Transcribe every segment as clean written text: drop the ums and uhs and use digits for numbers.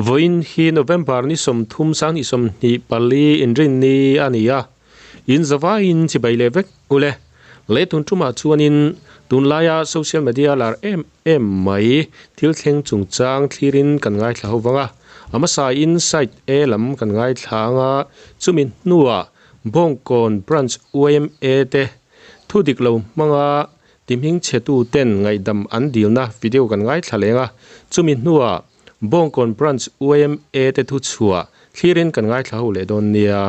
Vawiin hi November ni 30 2024 inrinni a ni a, in zavaiin chibai leh vek ule. Leh tun tumah chuanin tunlaia social media lar em em mai thil thleng chungchang thlirin kan ngaithla ho vang a, a hmasain site A lam kan ngaithla ang a, chumi hnuah Bawngkawn Branch yma te thu dik lo hmanga tihmingchhetuten ngaihdam an dilna video kan ngaithla leng a, chumi hnuah Bawngkawn Branch yma te thu chhuah thlirin kan ngaithla ho leh dawn nia.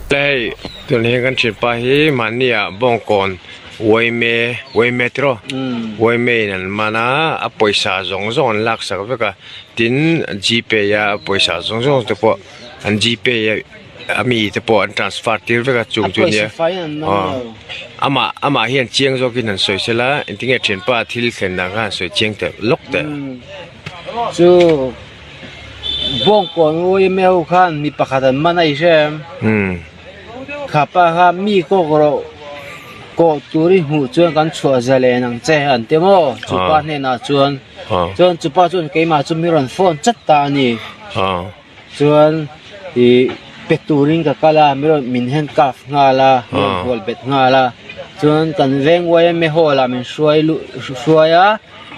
Hei tun hi kan thianpa hi mahnia Bawngkawn yma yma tiraw yma in an man a a pawisa zawng zawng an lak sak vek a tin gpay a pawisa zawng zawng te pawh an gpay a ami te pawh an transfer tir vek a chung chu nia amah amah hian chiang zawkin han sawi sela engtinge thianpa thil thlen dan kha han sawi chiang teh lawk teh. Chu Bawngkawn yma ho khan mi pakhat an man a i hre em? Kha pa kha mi kawk rawh kawh tur i hmuh chuan kan chhuah za len ang che an ti maw chu pa hnenah chuan chuan chu pa chuan keimah chu mi rawn phone chat ta a ni chuan ih pe turin ka kal a mi rawn min handcuff nghal a mi rawn hual bet nghal a chuan kan veng yma hall ah min hruai luh hruai a.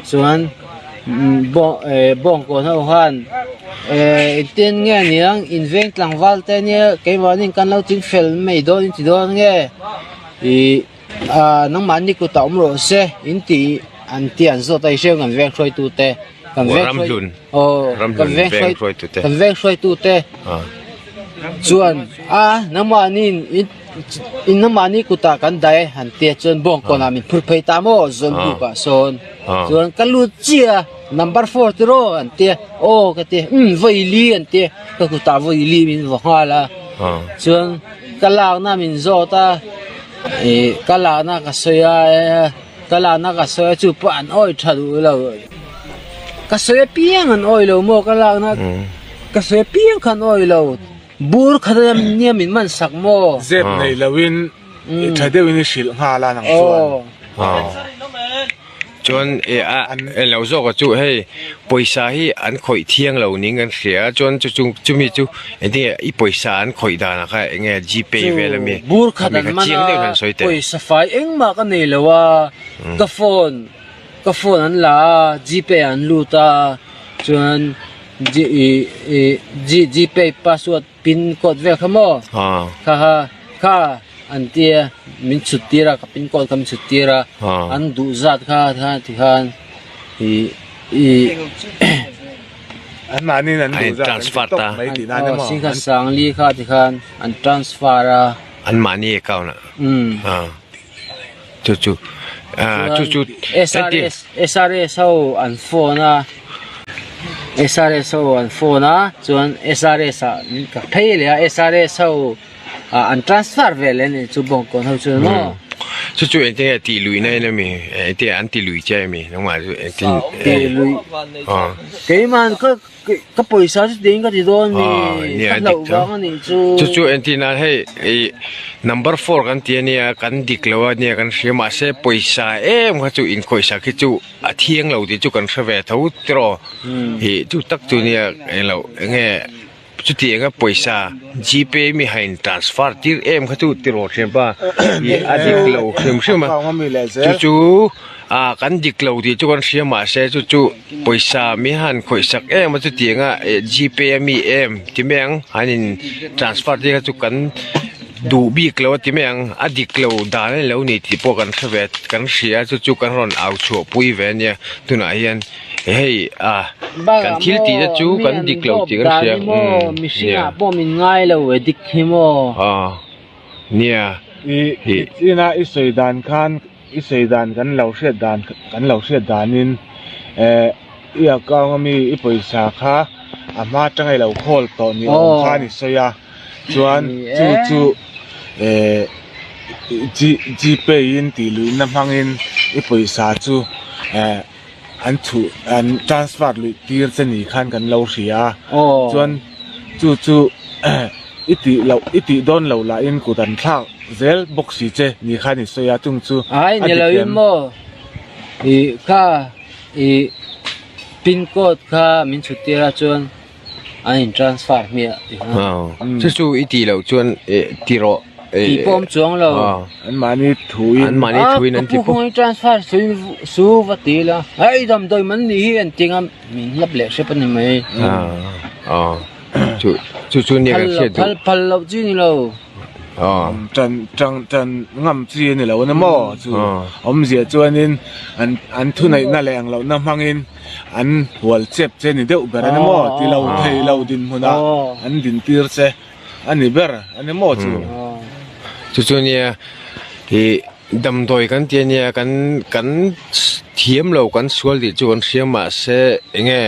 Chuan bawngkawn ho khan engtin nge niang inveng tlangval te nia keimahni kan lo ching fel mai dawn in ti dawn nge ih ah nangmahni kutah awm rawh se in tih an tih an zawt a i hriat kan veng hruaitu te kan veng aw kan veng kan veng hruaitu te chuan a nangmahni in. Inna mahni kutah kan dai han tia chuan bawngkawnah min phur phei ta maw zawn bukah sawn chuan ka lut chiah a number four te rawh an tia aw ka ti umm vawi li an tia ka kutah vawi li min vaw nghal a chuan ka lakna min zawt a ih ka lakna ka sawi a ka lakna ka sawi a chu pawh an awi tha duh lo ka sawi apiang an awi lo maw ka lakna ka sawi apiang kha an awi lo. Bur khat a nia min man sak maw? Zep nei loin i tha deuhin i hrilh nghal a nang chuan. Chuan e a englo zawk a chu hei pawisa hi an khawih thiang lo ning kan hria a chuan chu chu chumi chu engtinge i pawisa an khawih dan ah kha enge gpay vel ami Bur khat an man a pawisa fai engmah ka nei lo a ka phone ka phone an la a gpay an lut a chuan Gpay password pin code vel kha maw kha kha kha an tia min chhut tir a ka pin code kha min chhut tir a an duh zat kha kha ti khan ih ih an mahni in an duh zat an ti tawp mai tih nan emaw singkhat sangli kha ti khan an transfer a an mahni account ah chu chu chu chu SRS SRS ho an phone a SRS ho an phone a chuan SRS ah ka phei leh a SRS ho an transfer ve leh a ni chu bawngkawn ho chuan maw chu chu engtin nge tih luih na in ami engtin an ti lui che ami nangmah chu engtin tih lui keimah ka Ka pawisa chu tiin ka ti dawn ni, ka hlauh vang a nih chu. Chu chu entir nan hei ih number four kan ti ania kan dik lo a nia kan hria mahse pawisa em kha chu inkhawihsak hi chu a thiang lo tih chu kan hre ve tho tiraw ih chu tak chu nia englo enge chuti anga pawisa gpay mi ha in transfer tir em kha chu tiraw thianpa ih a dik lo hrim hrim a chu chu. Ah kan dik lo tih chu kan hria mahse chu chu pawisa mi han khawih sak em a chutiang a eh gpay a mi em ti mai ang an in transfer te kha chu kan duh bik lo a ti mai ang a dik lo dan a ni lo ni tih pawh kan hre ve kan hria chu chu kan rawn au chhuah pui ve a nia tunah hian hei ah kan thil tih te chu kan dik lo tih kan hria umm nia ah nia ih ina i sawi dan khan. I sawi dan kan lo hriat dan kan lo hriat danin eh i account ami i pawisa kha a hma atanga i lo khawl tawh ni awm khan i sawi a chuan chu chu eh G gpay in tih luihna hmangin i pawisa chu eh an chhuh an transfer luih tir che ni khan kan lo hria a chuan chu chu i tih loh i tih dawn loh lahin kut an thlak zel bawk si che ni khan i sawi a chung chu ai a ni dik lo in em? maw ih kha ih pin code kha min chhut tir a chuan. an in transfer hmiah ti khan. Chu chu i tih loh chuan ti rawh. Tih pawh awm chuang lo. An mahni thuin. An mahni thuin an ti pawh. Ka pu khawngaih transfer suin su va ti ila. Hei damdawi man nih hi an ti ngam min hlap leh hrep a ni mai. Chu chu chu nia kan hriat duh. Phal phal loh chi ni lo. Tan tang tan ngam chi a ni lo a ni maw chu awmzia chuanin an an thuneihna leh ang lohna hmangin an hual chep che ni deuh ber a ni maw ti lo thei lo dinhmunah an dintir che a ni ber a ni maw chu. Chu chu nia ih damdawi kan ti a nia kan kan thiam lo kan sual tih chu kan hria mahse eng nge.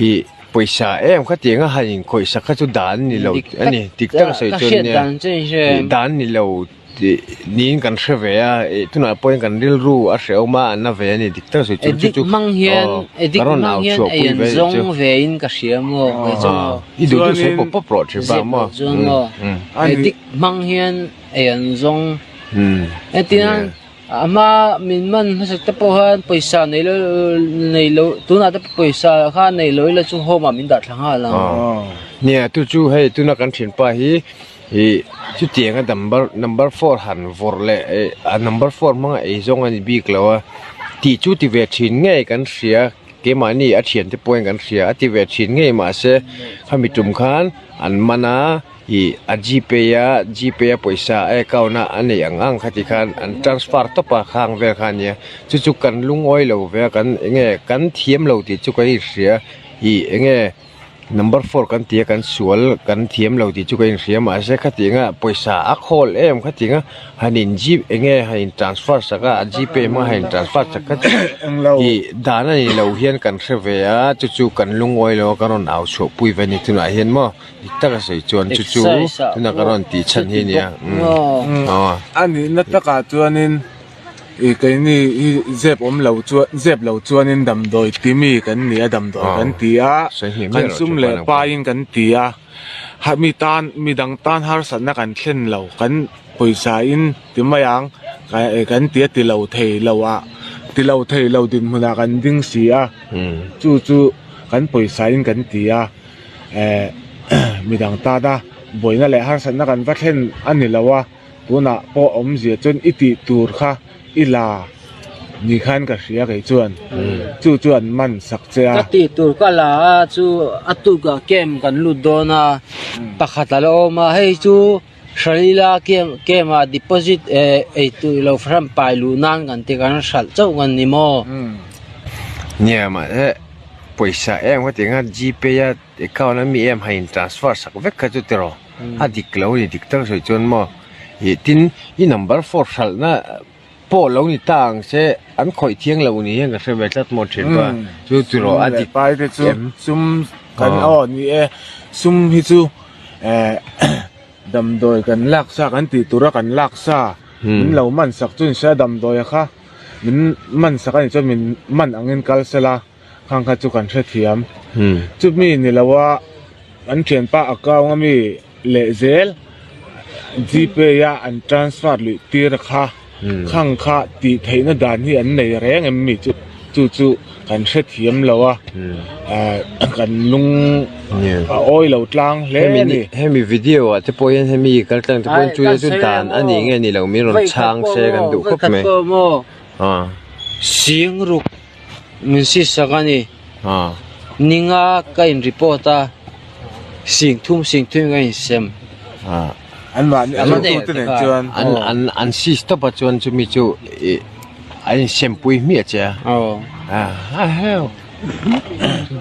Ih pawisa em kha tiang a han inkhawih sak kha chu dan ni lo a ni dik tak a sawi chuan nia dan ni lo tih niin kan hre ve a ih tunah pawhin kan rilru a hrehawm a an na ve a ni dik tak a sawi chuan chu chu aw ka rawn au chhuah pui ve a nih chu i duh duh sawi pawp pawp rawh thin pa maw A hma min man hmasak te pawh khan pawisa nei lo nei lo tunah te pawisa kha nei lo ila chu home ah min dah thla nghal ang. Nia tu chu hei tuna kan thianpa hi ih chutianga number number four han vawrh leh eh a number four hmanga ei zawng a ni bik lo a tih chu ti ve thin ngei kan hria keimahni a thiante pawhin kan hria a ti ve thin ngei mahse khami tum khan an man a. Ih a gpay a gpay a pawisa a account a a neih ang ang kha ti khan an transfer tawp a khang vel kha a nia chu chu kan lungawi lo ve a kan eng nge kan thiam lo tih chu kan inhria ih eng nge number four kan ti a kan sual kan thiam lo tih chu kan inhria mahse khati anga pawisa a khawl em khati anga han in g eng nge han in transfer sak a a gpay hmanga han in transfer sak kha chu ih dan a ni lo hian kan hre ve a chu chu kan lungawi lo a kan rawn au chhuah pui ve a ni tunah hian maw. Dik tak a sawi chuan chu chu tuna ka rawn tih chhan hi a nia. A nihna takah chuanin ih keini hi zep awm lo chuan zep lo chuanin damdawi ti mi kan ni a damdawi kan ti a kan sum leh paiin kan ti a ha mi tan mi dang tan harsatna kan thlen lo kan pawisa in ti mai ang kan ti a ti lo thei lo a ti lo thei lo dinhmunah kan ding si a chu chu kan pawisa in kan ti a. Eh midang tana buaina leh harsatna kan va thlen a ni lo a, tunah pawh awmzia chuan i tih tur kha i la ni khan ka hria kei chuan chu chu an man sak che a. Ka tih tur ka la a chu a tukah camp kan lut dawn a, pakhat a la awm a, hei chu Hralila camp ah deposit eh ei tur ilo hran pai luh nan kan ti kan hralh chauh kan ni maw? Nia mahse pawisa em kha tiang a gpay a account a mi em han in transfer sak vek kha chu tiraw a dik lo a ni dik tak sawi chuan maw ih tin i number four hralhna pawh lo ni ta ang se an khawih thiang lo ni hian ka hre ve tlat maw thin pa chu tiraw a dik pai te chu sum kan aw ni e sum hi chu eh damdawi kan lak sa kan tih tura kan lak sa min lo man sak chu ni se a damdawi kha min man sak a nih chuan min man angin kal sela khang kha chu kan hrethiam chumi ni lo a an thianpa account a mi leh zel gpay a an transfer luih tir kha khang kha tih theihna dan hi an nei reng em mi chu chu chu kan hrethiam lo a kan lung a awi lo tlang hle a ni. Hemi video ah te pawh hian hemi kal tlang te pawh chu chu dan a nih nge ni lo min rawn chhang se kan duh khawp mai. Sing ruk min si sak a ni. Ninga ka in report a sing thum sing thum ka in sem. An mahni a hotute nen chuan an an an si stop a chuan chumi chu ih an in sem pui hmiah che a. A a heu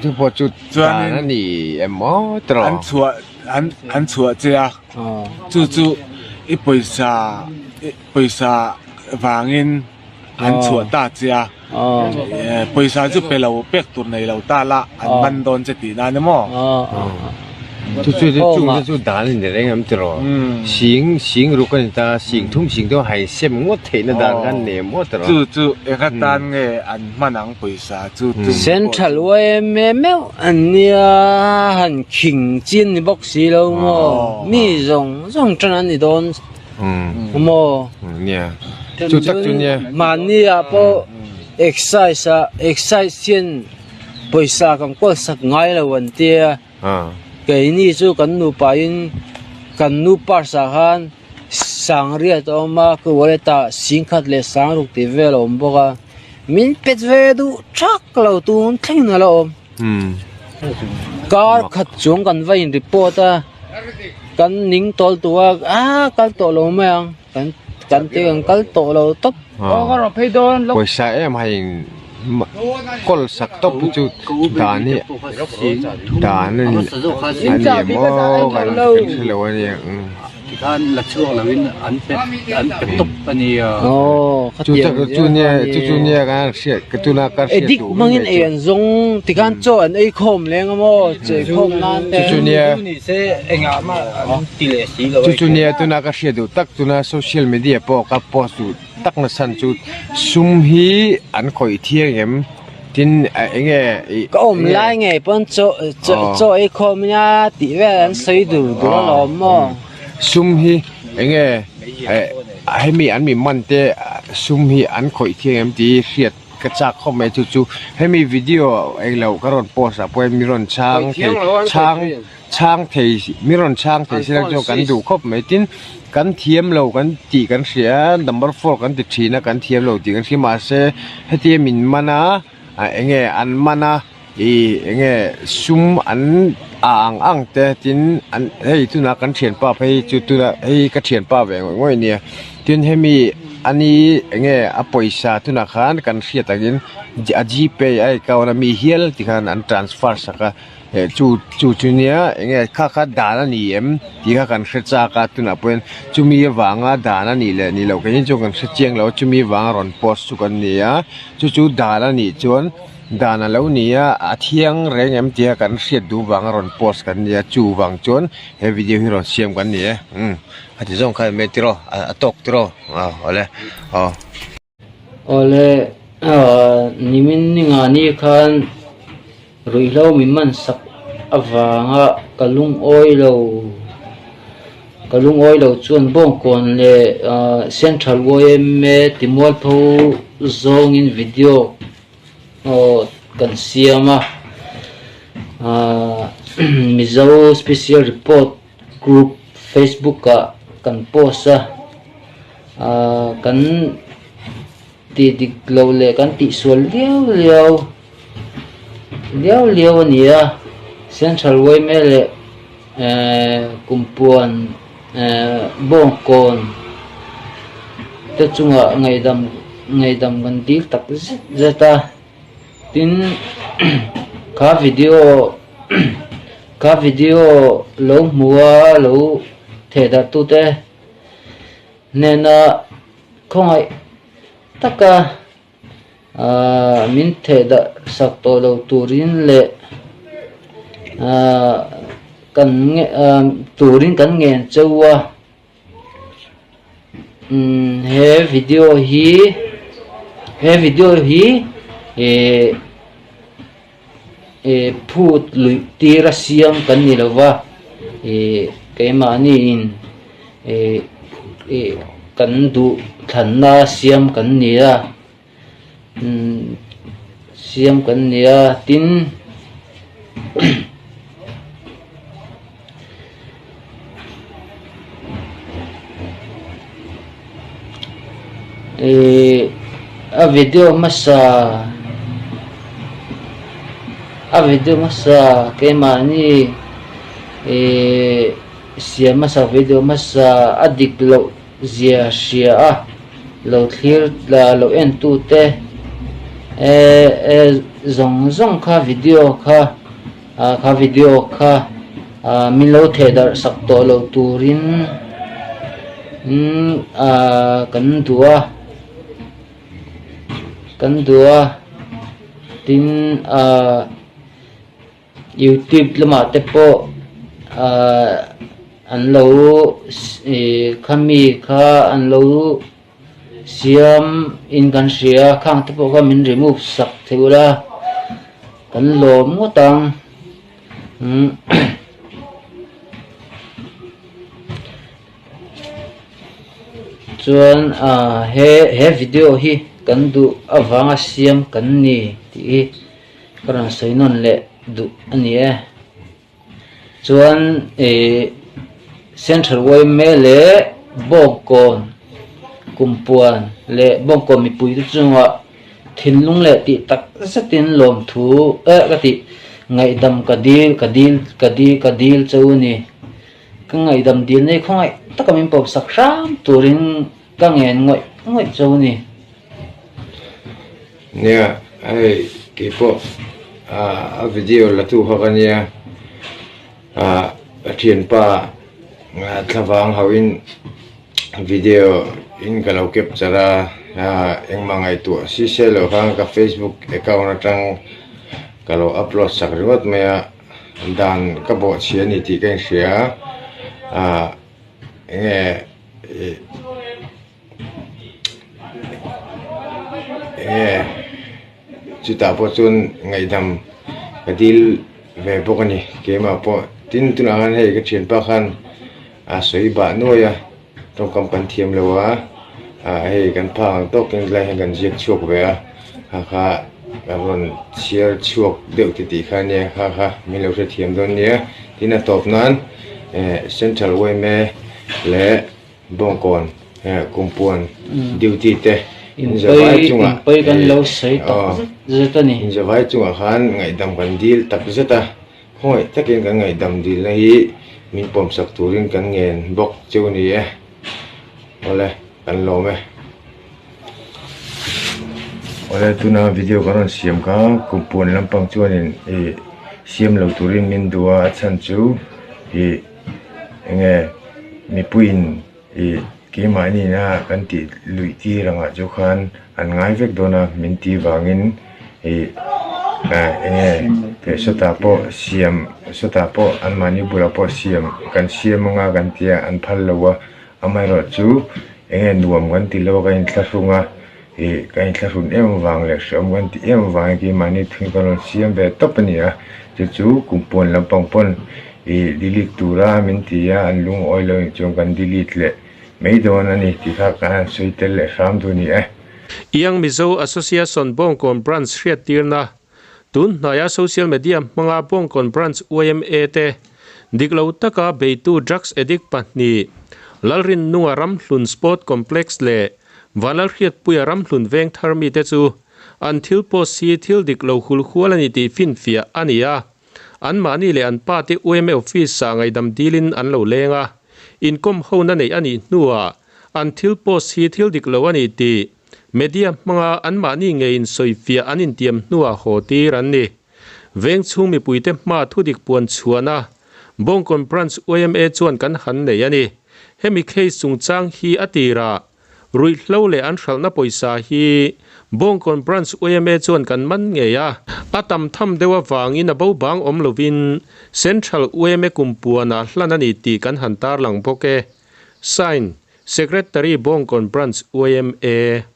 chu pawh chu dan a ni em aw tiraw. An chhuah an an chhuah che a chu chu i pawisa i pawisa vangin an chhuah ta che a pawisa chu pe lo pek tur nei lo ta la an man dawn che tih nan emaw chu chu chu chung te chu dan a ni reng em tiraw sing sing ruk a ni ta sing thum sing te hai sem ngawt theih na dan khan nei em aw tiraw chu chu eng atan nge an hman ang pawisa chu chu Central yma meuh an nia han khing chin ni bawk si lo maw mi zawng zawng tan an ni dawn maw nia chu tak chu nia mahni ah pawh exercise ah exercise hian pawisa kan kawl sak ngai lo an tia. Keini chu kan nupa in kan nu purse ah khan sangriat a awm a ka wallet ah singkhat leh sangruk tih vel a awm bawk a min pet ve duh thak lo tun thlengin a la awm. Kar khat chuang kan va in report a kan ning tawl tawh a ah kal tawh lo mai ang kan kan ti kan kal tawh lo tawp. Pawisa em hai in kawl sak tawp hi chu dan hi dan a ni maw kan hre lo a nia. Tikhan la chhuak lo in an pet an pe tawp a nia. Aw khatiang chu chu nia chu chu nia kan hriat ka tuna ka hriat Edik hmangin ei an zawng tikhan chaw an ei khawm leng a maw chaw ei khawm nan te. Chu chu nia ni se engah mah an ti leh si lo. Chu chu nia tuna ka hriat duh tak tuna social media pawh ka post duh tak na chhan chu sum hi an khawih thiang em tin enge ih Ka awm lai ngei pawn chaw chaw chaw ei khawm nia tih vel an sawi dur dur alawm maw. Sum hi enge eh hemi an mi man te sum hi an khawih thiang em tih hi hriat ka chak khawp mai chu chu hemi video englo ka rawn post ah pawh hian mi rawn chhang thei chhang chhang thei mi rawn chhang thei se lang chuan kan duh khawp mai tin kan thiam lo kan tih kan hria a number four kan ti thin a kan thiam lo tih kan hria mahse hetia min man a ah enge an man a ih enge sum an a ang ang te tin an hei tunah kan thianpa phei chu tunah hei ka thianpa ve ngawih ngawih a nia tin hemi ani enge a pawisa tunah khan kan hriat angin a g pay a account ami hial tikhan an transfer sak a. Eh chu chu chu nia enge kha kha dan a ni em tih kha kan hre chak a tunah pawh hian chumi avanga dan a nih leh ni loh keini chuan kan hre chiang lo a chumi avanga rawn post chu kan ni a chu chu dan a nih chuan dan a lo ni a a thiang reng em tia kan hriat duh vanga rawn post kan ni a chuvang chuan he video hi rawn siam kan ni e umm a ti zawng kha em e tiraw a tawk tiraw aw awle aw. Awle nimin ninga ni khan ruihhlo min man sak avanga ka lungawi lo ka lungawi lo chuan Bawngkawn leh Central yma Timualpho zawngin video kan siam a Mizo Special Report Group Facebook ah kan post a. Ahh kan tih dik loh leh kan tih sual liau liau liau liau a ni a central yma leh ehh kumpuan ehh bawngkawn te chungah ngaihdam ngaihdam kan dil tak zet zet a tin kha video kha video lo hmu a lo theh darh tute. Hnena khawngaih taka aah min theh dah sak tawh lo turin leh aah kan nge aah turin kan ngen cheu a umm he video hi he video hi eh eh phut luih tir a siam kan ni lo va eh keimahni in eh eh kan duh thlanna siam kan ni a umm siam kan ni a tin Ihh a video hmasa a video hmasa keimahni ihh siam hmasa video hmasa a dik loh zia hria a lo thlir la lo en tute eh eh zawng zawng kha video kha ah kha video kha ah min lo theh darh sak tawh loh turin ah kan duh a kan duh a tin ah youtube lamah te pawh ah an lo ih khami kha an lo siam in kan hria a khang te pawh kha min remove sak thei ula kan lawm ngawt ang umm chuan ah he he video hi kan duh avanga siam kan ni tih hi ka rawn sawi nawn leh duh a ni e. Chuan ih Central yma leh Bawngkawn Kumpuan leh Bawngkawn mipuite chungah thinlung leh tih tak zetin lawmthu eh ka tih ngaihdam ka dil ka dil ka dil ka dil che u ni. Ka ngaihdam dil nei khawngaih taka min pawmsak hram turin ka ngen ngawih ngawih che u ni. Nia, hei keipawh a video la tu kha ka nia, a thianpa thlavang hauhin video in ka lo capture a, engmah ngaihtuah si se loh khan ka facebook account atang ka lo upload sak ringawt mai a, dan ka bawhchhia a ni tih ka inhria a, enge ih. Enge chutah pawh chuan ngaihdam ka dil ve bawk a ni keimah pawh tin tunah khan hei ka thianpa khan a sawi bah nuai a tawngkam kan thiam lo a ah hei kan phak ang tawkin helai hian kan ziak chhuak ve a kha kha a rawn chhiar chhuak deuh ti tih kha ania kha kha min lo hrethiam dawn nia tin a tawp nan eh central yma leh. Bawngkawn Kumpuan duty te inzavai chungah inzavai chungah khan ngaihdam kan dil tak zet a, khawngaih takin kan ngaihdam dilna hi min pawmsak turin kan ngen bawk cheu ni e. Awle kan lawm e. Awle tuna video kan rawn siam kha Kumpuan lampang chuanin ih siam lo turin min duh a, a chhan chu ih. Enge mipuiin ih keimahni ina kan tih luih tir angah chu khan an ngai vek dawn a min tih vangin ih enge sawtah pawh siam sawtah pawh anmahni bulah pawh siam kan siam anga kan ti a an phal lo a amaherawhchu enge nuam kan ti lo a kan inthlahrung a ih kan inthlahrun em avang leh hreawm kan tih em avangin keimahni thil kan rawn siam ve tawp a ni a chu chu kum pawn lampang pawn ih delete tura min ti a an lungawi lo nih chuan kan delete leh mai dawn a ni tih kha kan han sawi tel leh hram duh a ni e. Young Mizo Association Bawngkawn Branch hriattirna Tun hnaia social media hmanga Bawngkawn Branch yma te dik lo taka beitu drugs addict pahnih Lalrinnunga Ramhlun Sport Complex leh Vanlalhriatpuia Ramhlun Vengthar mite chu an thil post hi thil dik lo hul hual a ni tih finfiah a ni a. Anmahni leh an pa te yma office-ah ngaihdam dilin an lo leng a. Inkawm hona neih a nih hnuah an thil post hi thil dik lo a ni tih media hmanga anmahni ngeiin sawifiah an intiam hnuah haw tir an ni. Veng chhung mipuite hmaa thudik puan chhuahna Bawngkawn Branch yma chuan kan han nei a ni. Hemi case chungchang hi a tirah Ruihhlo leh an hralhna pawisa hi Bawngkawn Branch yma chuan kan man ngei a. A tam tham deuh avangin a bo bang awm lovin Central yma kumpuanah hlan a ni tih kan han tarlang bawk e. Sign, Secretary Bawngkawn Branch yma.